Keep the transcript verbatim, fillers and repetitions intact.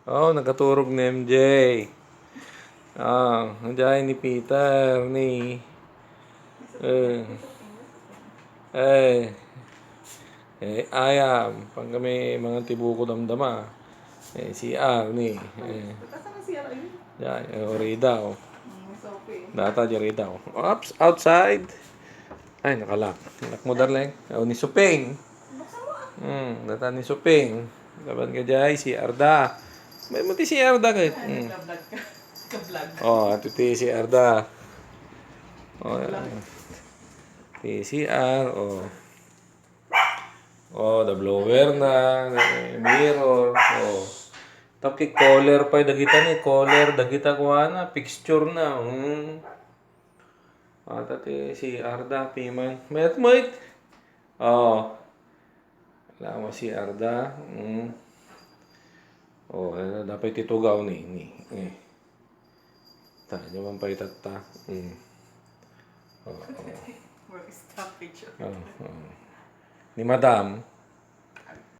Oh, nakaturog ni M J. Ah, nandiyan ni Peter, ni, eh, eh, eh, ayam, pang kami mangan ti buko damdama. Eh, C R ni, eh. Saan ang C R ayun? Yan, eh, ori daw. Mm, so okay. Data, di ori daw. Oops, outside. Ay, nakalak. Anak mo, darling. Oh, ni Suping. Buksan mo, ah. Hmm, data ni Suping. Laban ka jay, C R da. May mo ti C R da, kay. Ay, hmm. Nagka-vlog ka. Nagka-vlog. Oh, ato ti C R da. Oh, yan. Ti C R, oh. Oh, the blower na, the mirror, oh. Tapos color pa, dagita ni color, dagita kuana, fixture na, hmm. Ata ti C R da, piman. Mayat mo it. Oh. Alam mo, C R da. Mm. Oh, ano, dapat ti tugaw ni, ni. Eh. Ta, di man pa itatta. Mm. Oh, oh. Work stoppage. Oh, oh. Ni Madam,